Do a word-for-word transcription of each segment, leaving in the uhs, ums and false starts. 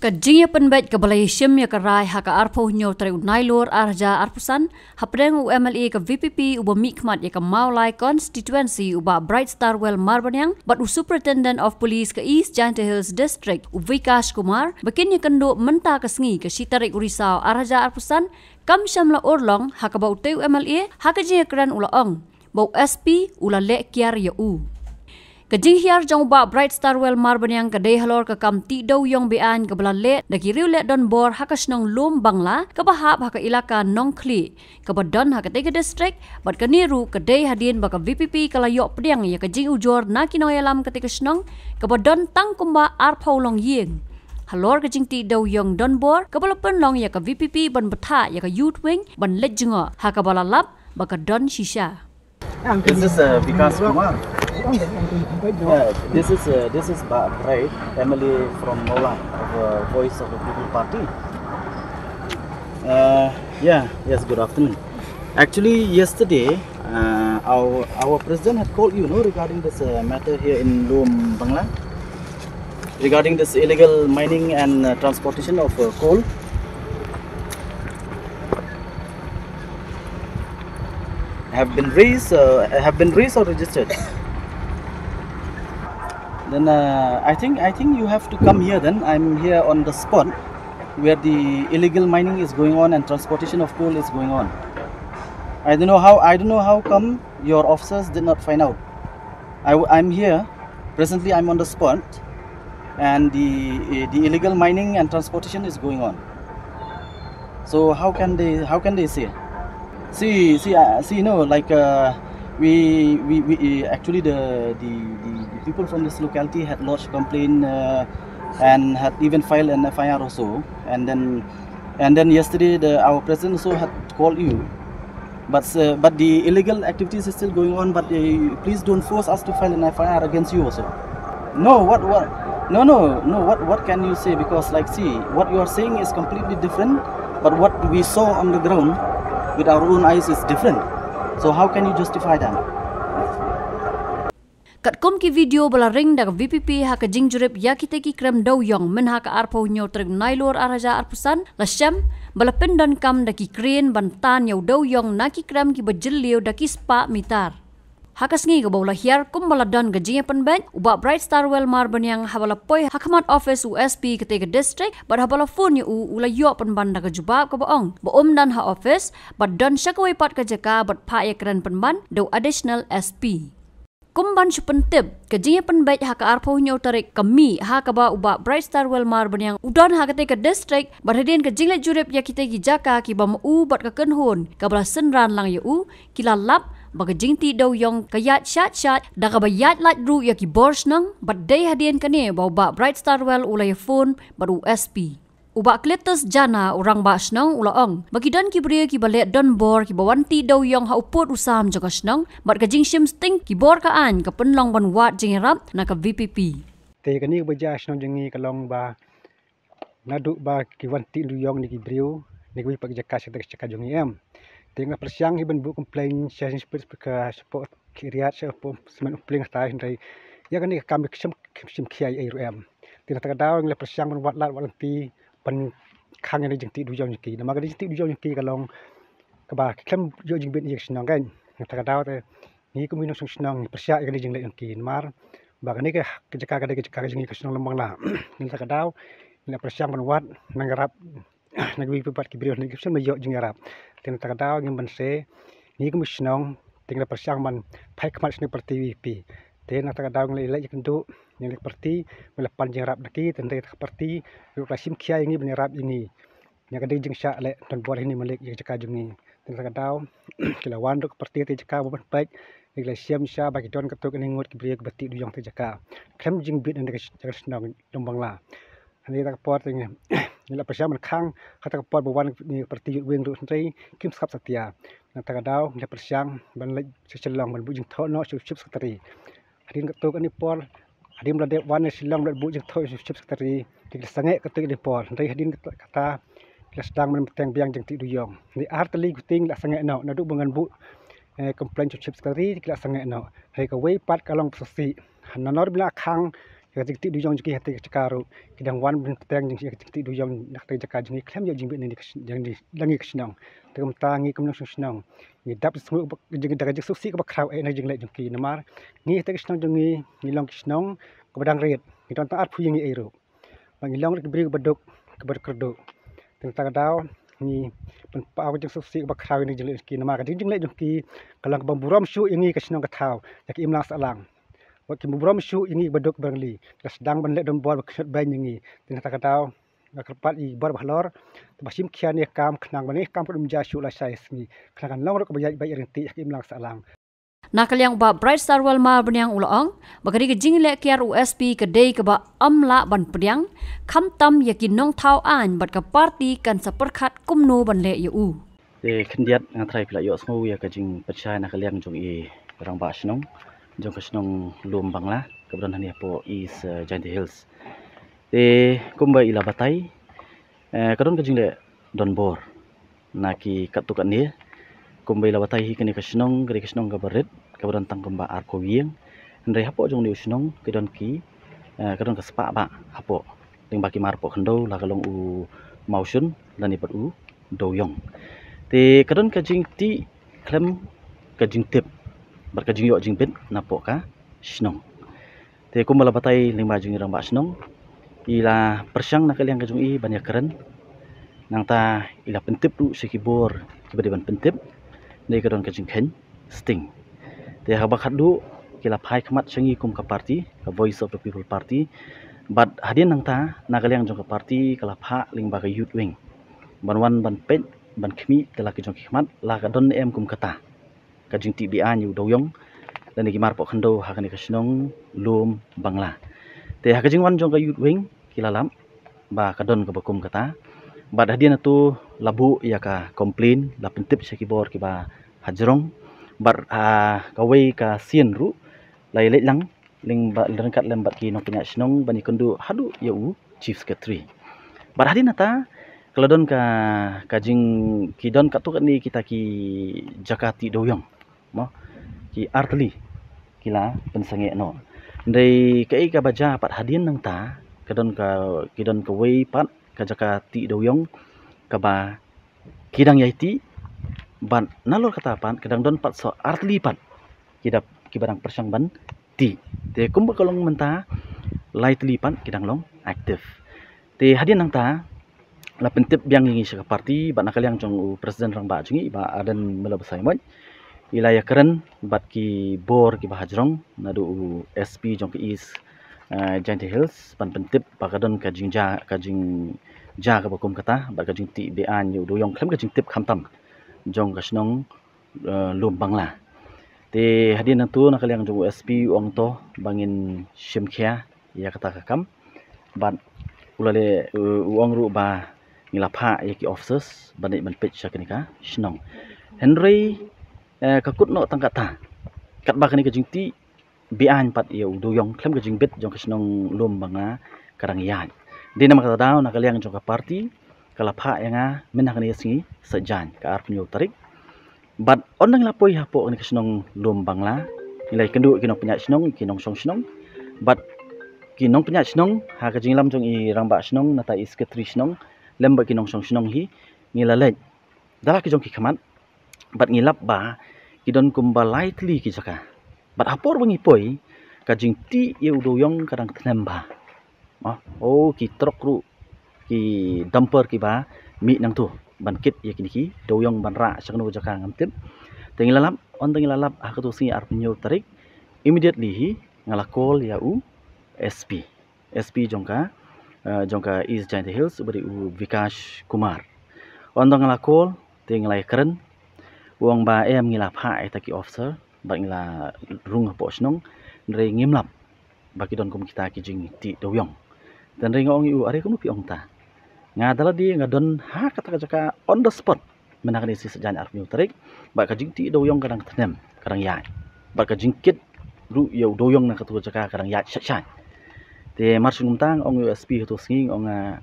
Ka jingïapynbeit kaba la ïashim ïa ka rai ha ka arphew hynñiew tarik u Nailur arhajar arphew san, hapdeng u M L A ka V P P uba mihkhmat ïa ka Mawlai constituency u Bah Brightstarwell Marbaniang bad u Superintendent of Police ka East Jaintia Hills District u Vikash Kumar, ba kin ïakynduh mynta ka sngi ka shi tarik u Risaw arhajar arphew san, kam shym la urlong, ha kaba utei u M L A ha ka jingïakren u la ong ba u S P u la leh kiar ïa u. Ka jinghiar jong u Bah Brightstarwell Marbaniang ka dei halor ka kam tih dewiong be-aiñ kaba la leh da ki riewleh donbor ha ka shnong Lum Bangla kaba hap ha ka ilaka Nongkhlieh kaba don ha katei ka district, bad kane ruh ka dei hadien ba ka V P P ka la ïoh pdiang ïa ka jingujor na ki nongïalam katei ka shnong kaba don tang kumba arphew longïing halor ka jingtih dewiong donbor kaba la pynlong ïa ka V P P ban bthah ïa ka youth wing ban leit jngoh, ha kaba la lap ba ka don shisha. This is uh, Vikas Kumar. Yeah, this is uh, this is Bah Bright, M L A from Mawlai, of uh, Voice of the People Party. Uh, yeah, yes, good afternoon. Actually, yesterday, uh, our our president had called you, no, regarding this uh, matter here in Lum Bangla, regarding this illegal mining and uh, transportation of uh, coal. Have been raised, uh, have been raised or registered? Then uh, I think I think you have to come here. Then I'm here on the spot where the illegal mining is going on and transportation of coal is going on. I don't know how I don't know how come your officers did not find out. I, am here presently. I'm on the spot, and the the illegal mining and transportation is going on. So how can they how can they say? See, see, uh, see, no, like uh, we, we, we uh, actually the, the the the people from this locality had lodged complaint uh, and had even filed an F I R also, and then and then yesterday the our president also had called you, but uh, but the illegal activities is still going on. But uh, please don't force us to file an F I R against you also. No, what, what? No, no, no. What, what can you say? Because, like, see, what you are saying is completely different. But what we saw on the ground with our own eyes is different. So how can you justify that? Katkum ki video ba la ring da ka V P P ha ka jingjurip ïa kitei ki krem dewiong mynha ka arphew hynñiew tarik Nailur arhajar arphew san, la shem ba la pyndonkam da ki crane ban tan ïa u dewiong na ki krem kiba jylliew da ki spah mitar. Ha ka sngi kaba u la hiar kumba la don ka jingïapynbeit, u Bah Brightstarwell Marbaniang haba la poi ha khmat office u S P katei ka district bad haba la phone ïa u, u la ïoh pynban da ka jubab kaba ong ba um don ha office bad don sha kawei pat ka jaka bad phah ïakren pynban da u additional S P. Kum ban shu pyntip, ka jingïapynbeit ha ka arphew hynñiew tarik ka mih ha kaba u Bah Brightstarwell Marbaniang u don ha katei ka district bad hadien ka jingleit jurip ïa kitei ki jaka kiba ma u bad ka kynhun kaba la synran lang ïa u, ki la lap ba ka jingtih dewiong ka ïaid shait shait da kaba ïaid lait ruh ïa ki bor shnong. Bad dei hadien kane ba u Bah Brightstarwell u la ïa phone bad u S P. U Bah Cletus Jana, u rangbah shnong, u la ong ba ki don ki briew kiba leh donbor kiba wan tih dewiong ha u pud u sam jong ka shnong bad ka jingshim sting ki bor ka aiñ ka pynlong ban wad jingïarap na ka V P P. Te kane kaba jia ha shnong jong ngi ka long ba naduh ba ki wan tih dewiong ne ki briew ne kiwei pat ki jaka sha ka jaka jong ngi em. Te nga pyrshang hi ban buh complain sha Chief Inspector, sha poh Khiriat, sha poh Semen Upleng, hynrei ïa kane ka kam ka shim, shim khia ei ruh em. Te na kata ka daw ngi la pyrshang ban wad lad wad lynti ban khang ïa kane ka jingtih dewiong jong ki. Namar kane ka jingtih dewiong jong ki ka long kaba khlem ïoh jingbit ïa ka shnong kan. Na kata ka daw te ngi kum ki nongshong shnong ngi pyrshah ïa kane ka jingleh jong ki namar ba kane ka jaka ka dei ka jaka ka jong ngi ka shnong Lum Bangla. Na kata ka daw ngi la pyrshang ban wad nang ïarap na kiwei pat ki briew ne ki shem la ïoh jingïarap. Te na kata ka daw ngim banse ngi kum ki shnong te ngi la pyrshang ban phai khmat sha kane ka party V P. Te na kata ka daw ngi la ïaleh ïakynduh ïa kane ka party, ngi la pan jingïarap na ki, te na kata ka party ruh ka la shim khia ïa ngi ban ïarap ïa ngi. Ïa ka dei jingshah leh donbor hi ne malik ïa ka jaka jong ngi. Te na kata ka daw ki la wan ruh ka party te jaka ba ban peit, ki la shem sha ba ki don katto katne ngut ki briew kiba tih dewiong te jaka. Khlem jingbit na ka shnong Lum Bangla. Hynrei kata ka por te ngi la pyrshang ban khang, kata ka por ba wan ne party youth wing ruh hynrei kim sngap satia. Na kata ka daw ngi la pyrshang ban leit sha Shillong ban buh jingthoh noh sha u Chief Secretary. Hadien katto katne por, hadien ba la dep wan na Shillong ban leit buh jingthoh sha u Chief Secretary, te ki la sangeh katto katne por. Hynrei hadien kata, kata ki la sdang ban bteng biang jingtih dewiong. Hynrei ar tylli ki ting ki la sangeh noh, naduh ba ngan buh eh, complain sha u Chief Secretary, te ki la sangeh noh. Hynrei kawei pat ka long ba shisha. Nanor ba la khang Ka jingtih dewïong jong ki ha kata ka jaka ruh ki dang wan bteng jong ki jingtih dewïong na kata ka jaka jong ngi khlem ïoh jingbit na ngi ka shnong. Te kumta ngi kum nongshong shnong ngi dap sngewbha ka jingsngewsih kaba khraw eh na ka jingleh jong ki namar ngi ha kata ka shnong jong ngi ngi long ki shnong kaba dang rit, ngi don tang arphew ïing ei ruh. Ba ngi long ruh ki briew kiba duk kiba kyrduh. Te kata ka daw ngi pynpaw ka jingsngewsih kaba khraw ïa ka jingleh jong ki namar ka jingleh jong ki ka long kaba burom shuh ïa ngi ka shnong ka thaw ïa ka imlang sahlang. Wat ki burom shuh ïa ngi kiba duk kiba rangli, ka sdang ban leh donbor ba khñiot beiñ ïa ngi. Te na kata ka daw nga kyrpad ïa ki bor ba halor ba shim khia ne kam khnang ba ne kam ka dum ja shuh lashai sngi khnang kan long ruh kaba ïaid beit ïa ka ryntih ha ka imlang sahlang. Na ka liang u Bah Bright Sarwell Marbaniang u la ong ba ka dei ka jingleh kiar u S P ka dei kaba ym lah ban pdiang, khamtam ïa ki nongthaw aiñ bad ka party kan sa pyrkhat kumno ban leh ïa u. Te khyndiat nga trai phi la ïohsngew ïa ka jingpynshai na ka liang jong i rangbah shnong jong ka shnong Lum Bangla kaba don hangne hapoh East, eh, Jaintia Hills. Te kumba i la batai, eh, ka don ka jingleh donbor na ki katto katne. Kumba i la batai hi kane ka shnong ka dei ka shnong kaba rit kaba don tang kumba arphew ïing. Hynrei hapoh jong une u shnong ka don ki, eh, ka don ka spah bah hapoh lyngba ki mar poh khyndew la ka long u mawshun lane bad u dewïong. Te ka don ka jingtih khlem ka jingtip bad ka jingïoh jingbit napoh ka shnong. Te kumba la batai lyngba jong i rangbah shnong i la pyrshang na ka liang ka jong i ban ïakren. Nangta i la pyntip ruh sha ki bor kiba dei ban pyntip. Dei ka don ka jingkheiñ sting. Te haba khatduh ki la phai khmat sha ngi kum ka party ka Voice of the People Party. Bad hadien nangta na ka liang jong ka party ka la phah lyngba ka Youth Wing ban wan ban peit ban khmih te la ki jong ki khmat la ka don em kum kata ka jingtih be-aiñ ïa u dewïong lane ki mar poh khyndew ha kane ka shnong Lum Bangla. Te ha ka jingwan jong ka Youth Wing ki la lap ba ka don kaba kum kata. Bad hadien nangta la buh ïa ka complain la pyntip sha ki bor kiba hajrong. Bad ha kawei ka sien ruh la ïaleit lang lyngba ryngkat lem bad ki nongpynïaid shnong ban ïakynduh haduh ïa u Chief Secretary. Bad hadien nangta ka la don ka, ka jing, ki don katto katne kita ki jaka tih dewïong mo, ki artylli ki la pynsangeh noh. Hynrei kaei kaba jia pat hadien nangta ka don ka, ki don kawei pat ka jaka tih dewïong kaba ki dang ïai tih bad nalor kata pat ka dang don pat sa artylli pat ki dap kiba dang pyrshang ban tih. Te kumba ka long mynta lai tylli pat ki dang long active. Te hadien nangta la pyntip biang ïa ngi sha ka party bad na ka liang jong u president rangbah jong ngi Bah Ardent Miller Basaiawmoit i la ïakren bad ki bor kiba hajrong naduh u S P jong ka East, eh, Jaintia Hills ban pyntip ba ka don ka jingjia, ka jingjia kaba kum kata bad ka jingtih be-aiñ ïa u dewïong khlem ka jingtip khamtam jong ka shnong, eh, Lum Bangla. Te hadien nangta na ka liang jong u S P u ong to ba ngin shim khia ïa kata ka kam bad u la leh, eh, u ong ruh ba ngi la phah ïa ki officers ban leit ban peit sha kane ka shnong. Hynrei, eh, ka kut noh tang kata katba kane ka jingtih be-aiñ pat ïa u dewïong khlem ka jingbit jong ka shnong Lum Bangla ka dang ïaid. Dei namar kata daw na ka liang jong ka party ka la phah ïa nga mynta kane ka sngi Saitjaiñ ka arphew hynñiew tarik. Bad ynda ngi la poi hapoh kane ka shnong Lum Bangla ngi la ïakynduh ki nongpynïaid shnong, ki nongshong shnong bad ki nongpynïaid shnong ha ka jingïalam jong i rangbah shnong nangta i secretary shnong lem bad ki nongshong shnong hi ngi la leit da la ki jong ki khmat bad ngi lap ba ki don kumba lai tylli ki jaka. Bad ha por ba ngi poi ka jingtih ïa u dewïong ka dang tnem bha. Oh, oh, ki trok ruh, ki dumper kiba mih nangta ban kit ïa kine ki dewïong ban rah sha kano ka jaka ngam tip. Te ngi la lap, ynda ngi la lap ha kato sngi arphew hynñiew tarik, immediately hi nga la call ïa u S P. S P jong ka, eh, jong ka East Jaintia Hills uba dei u Vikash Kumar. Ynda nga la call te nga la ïakren, u ong ba em ngi la phah ïa kita ki officer bad ngi la rung hapoh shnong, hynrei ngim lap ba ki don kum kita ki jingtih dewïong. Te hynrei nga ong ïa u, are kumno phi ong ta? Nga da lade nga don ha kata ka jaka on the spot mynta kane ka sngi Saitjaiñ arphew hynñiew tarik bad ka jingtih dewïong ka dang tnem, ka dang ïaid bad ka jingkit ruh ïa u dewïong na kato ka jaka ka dang ïaid shait shait. Te mar shu kumta nga ong ïa u S P hato sngi, nga ong, ah,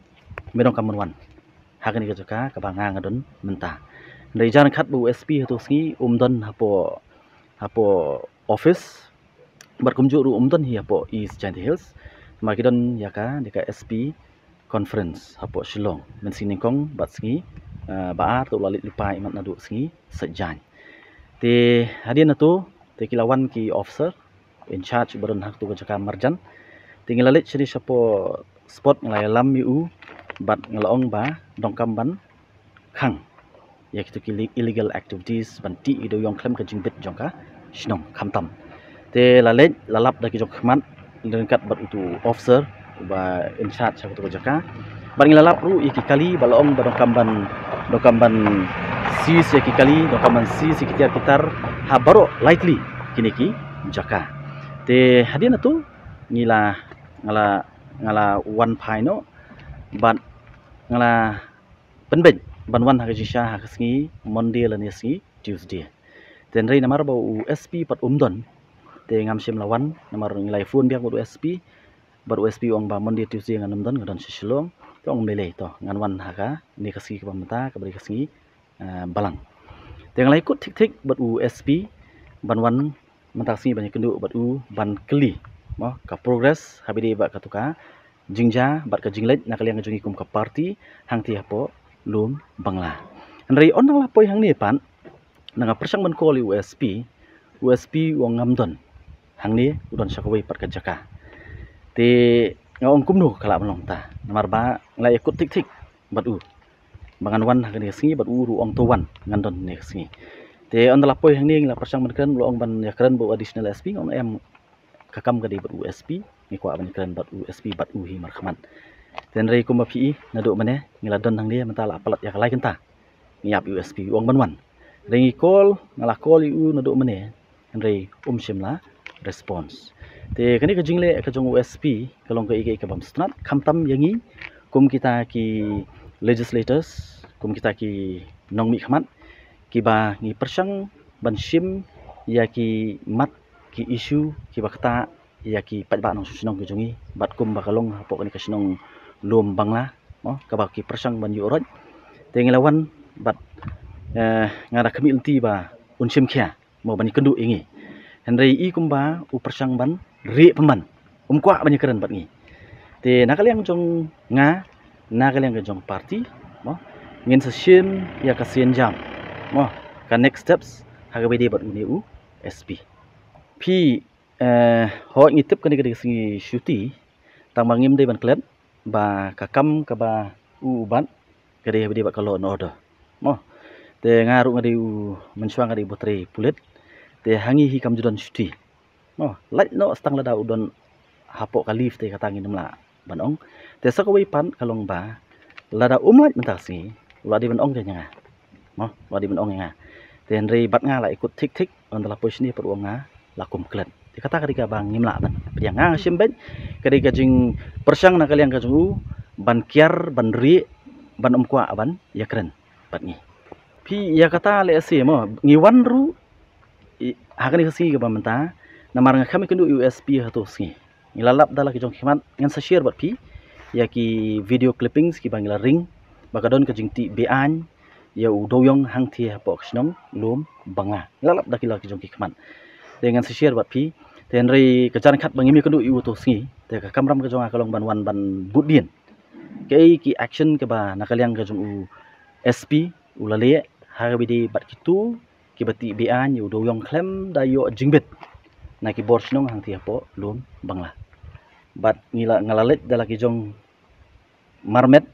me donkam ban wan ha kane ka jaka kaba nga nga don mynta. Hynrei jan khat ba u S P hato sngi um don hapoh, hapoh office bad kumjuh ruh um don hi hapoh East Jaintia Hills. Ma ki don ïa ka, ïa ka S P conference hapoh Shillong mynsngi nyngkong bad sngi, eh, ba ar, te u la leit lypa imat naduh sngi Saitjaiñ. Te hadien nangta te ki la wan ki officer in charge ba don ha katu ka jaka marjan. Te ngi la leit shane shapoh spot, ngi la ïalam ïa u bad ngi la ong ba donkam ban khang ïa kitu ki li-, illegal activities, ban tih ïa u dewïong khlem ka jingbit jong ka shnong khamtam. Te la leit, la lap da ki jong khmat ryngkat bad utu officer ba in charge ha katu ka jaka. Bad ngi la lap ruh ïa ki kali, ba la ong ba donkam ban, donkam ban seize ïa ki kali, donkam ban seize ïa ki tiar ki tar ha baroh lai tylli kine ki jaka. Te hadien nangta ngi la, nga la, nga la wan phai noh bad nga la pynbeit ban wan ha ka jingshisha ha ka sngi Monday lane sngi Tuesday. Te hynrei namar ba u S P pat um don, te ngam shym la wan, namar ngi la ïa phone biang bad u S P, bad u S P u ong ba Monday Tuesday ngan ym don, nga don sha Shillong. Te ong ym lei lei, to ngan wan ha kane ka sngi kaba mynta, kaba dei ka sngi, eh, balang. Te nga la ïakut thik thik bad u S P ban wan mynta ka sngi ban ïakynduh bad u, ban kylli mo ka progress ha ba ïadei bad katu ka jingjia bad ka jingleit na ka liang ka jong ngi kum ka party hangtei hapoh Lum Bangla. Hynrei ynda nga la poi hangne pat, ynda nga pyrshang ban call ïa u S P, u S P u ong ngam don hangne, u don sha kawei pat ka jaka. Te nga ong kumno ka lah ban long kumta, namar ba nga la ïakut thik thik bad u ba ngan wan ha kane ka sngi, bad u ruh u ong to wan, ngan don kane ka sngi. Te ynda la poi hangne ngi la pyrshang ban kren, u la ong ban ïakren bad u additional S P, nga ong em, ka kam ka dei bad u S P, ngi kwah ban ïakren bad u S P bad u hi markhmat. Te hynrei kumba phi i, naduh mynne ngi la don hangne, mynta la palat ïa ka lai kynta ngi ap ïa u S P, u ong ban wan. Hynrei ngi call, nga la call ïa u naduh mynne, hynrei um shym la response. Te kane ka jingleh ka jong u S P ka long kaei kaei ka bym sngewtynnat, khamtam ïa ngi kum kita ki legislators, kum kita ki nongmihkhmat kiba ngi pyrshang ban shim ïa ki mat, ki issue kiba ktah ïa ki paidbah nongshong shnong ki jong ngi, bad kumba ka long hapoh kane ka shnong Lum Bangla mo, kaba ki pyrshang ban ïuh roit. Te ngi la wan bad, eh, nga da khmih lynti ba un shim khia mo ban ïakynduh ïa ngi. Hynrei i kumba u pyrshang ban rieh pynban, um kwah ban ïakren bad ngi. Te na ka liang jong nga, na ka liang ka jong party mo, ngin sa shim ïa ka sienjam mo, ka next steps ha kaba ïadei bad une u S P. Phi, eh, hooid ngi tip kane ka dei ka sngi shuti, tangba ngim dei ban klet ba ka kam kaba u u bat ka dei ha ba ïadei bad ka law and order mo. Te nga ruh nga dei u, mynshuwa nga dei u ba trei pulit. Te ha ngi hi kam ju don shuti mo, lait noh sa tang lada u don hapoh ka leave te kata ngin ym lah ban ong. Te sa kawei pat ka long ba lada um lait mynta ka sngi, u la dei ban ong ïa nga mo, u la dei ban ong ïa nga. Te hynrei bad nga la ïakut thik thik, ynda la poi shane pat u ong nga la kum klet. Te kata ka dei kaba ngim lah ban pdiang. Nga nga shim beit ka dei ka jingpyrshang na ka liang ka jong u ban kiar, ban rieh, ban ym kwah ban ïakren bad ngi. Phi, ïa kata lehse mo, ngi wan ruh i, ha kane ka sngi kaba mynta, namar nga kham ïakynduh ïa u S P ha kato ka sngi. Ngi la lap da la ki jong ki khmat, ngan sa share bad phi ïa ki video clippings kiba ngi la ring ba ka don ka jingtih be-aiñ ïa u dewïong hangtei hapoh ka shnong Lum Bangla. Ngi la lap da ki la ki jong ki khmat. Te ngan sa share bad phi. Te hynrei ka jar khat ba ngim ïakynduh ïa u ha kato ka sngi, te ka kamram ka jong nga ka long ban wan ban bud dien kaei ki action kaba na ka liang ka jong u S P u la leh ha kaba ïadei bad kito kiba tih be-aiñ ïa u dewïong khlem da ïoh jingbit na ki bor shnong hangtei hapoh Lum Bangla. Bad ngi la, nga la leit da la ki jong marmet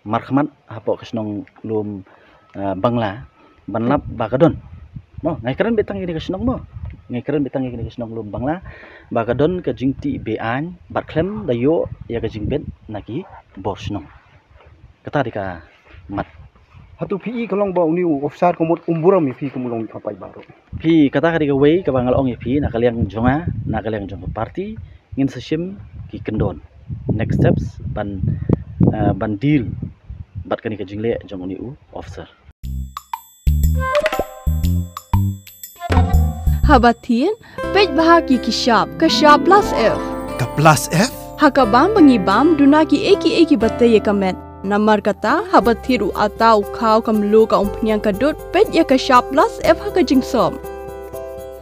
markhmat hapoh ka shnong Lum, eh, Bangla ban lap ba ka don mo, nga ïakren beit tang ïa kane ka shnong mo, nga ïakren beit tang ïa kane ka shnong Lum Bangla ba ka don ka jingtih be-aiñ bad khlem da ïoh ïa ka jingbit na ki bor shnong. Kata dei ka mat. Hato phi i ka long ba une u officer ka mut um burom ïa phi kum u long ka paidbah ruh? Phi, kata ka dei kawei kaba nga la ong ïa phi, na ka liang jong nga, na ka liang jong ka party, ngin sa shim ki kyndon, next steps ban, eh, ban deal bad kane ka jingleh jong une u officer. Haba thied, peit bha ki ki shap, ka shap plus F. Ka plus F? Ha ka bam ba ngi bam, duna kiei kiei kiba tei ïa ka met. Namar kata, haba thied u atta, u khaw, ka mluh, ka umphniang, ka dud, peit ïa ka shap plus F ha ka jingsop.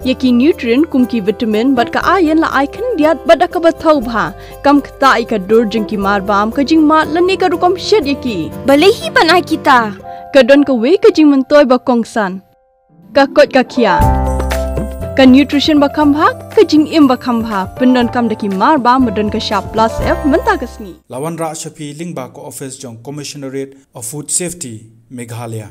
Ïa ki nutrient kum ki vitamin bad ka iron la ai khyndiat bad da kaba thaw bha. Kam ktah ïa ka dur jong ki marbam, ka jingmad lane ka rukom shet ïa ki. Balei hi ban ai kita? Ka don kawei ka jingmyntoi ba kongsan. Ka koit ka khiah. Ka nutrition ba kham bha, ka jingim ba kham bha. Pyndonkam da ki marbam ba don ka shap plus F mynta ka sngi. La wanrah sha phi lyngba ka office jong Commissionerate of Food Safety, Meghalaya.